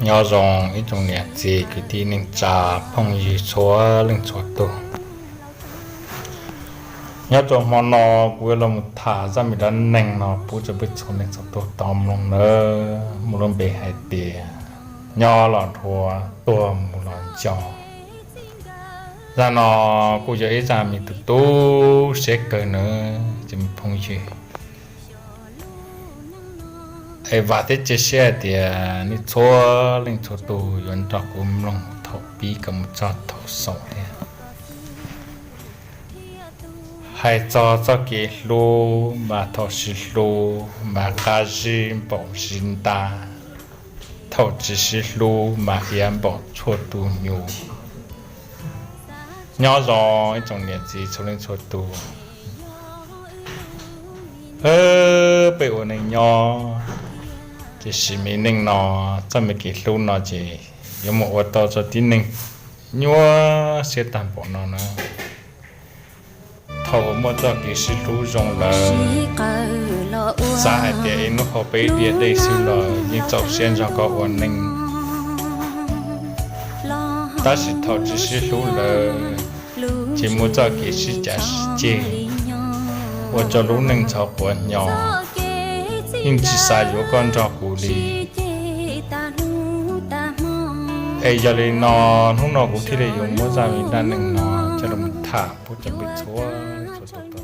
Nyob zoo ib tsoom niam txiv kwv tij neej tsa phooj ywg txhua leej txhua tus. Nyob rau hmo no kuv yuav los mus tham zaj me dab neeg no pub rau peb txhua leej txhua tus tau mloog nawb, muaj lub npe hais tias nyob los dhuav, tuag mus los nco. Zaj no kuj yog ib zaj me tus tu siab kawg nawb cov me phooj ywg. Es vam thiab cia siab hais tias nej txhua leej txhua tus yuav nrog kuv mloog thaum pib kom mus txog thaum xaus thiab. Hais txog txoj kev hlub mas thaum sib hlub mas qab zib npaum zib ntab, thaum tsis sib hlub mas hiav npaum tshuaj tu nyuj. Nyob zoo ib tsoom niam txiv txhua leej txhua tus, peb ua neej nyob, tiam sis me neej no txoj me kev hlub no ces yuav mus ua tau txog tib neeg nyuaj siab tag npaum no na. Thaum uas muaj txoj kev sib hlub zoo lawm, xav hais tias ib hnub hauv peb diav dej xwb los yeej txaus siab nrog koj ua neej. Tab sis thaum tsis sib hlub lawm, ces muaj txoj kev sib cav sib ceg, ua rau lub neej ntxhov quav hnyo, yeej tsis xav yuav koj nrog kuv li. Es yog li no, hnub no kuv thiaj li yuav muab zaj me dab neeg no coj los tham pub rau peb txhua txhua tus.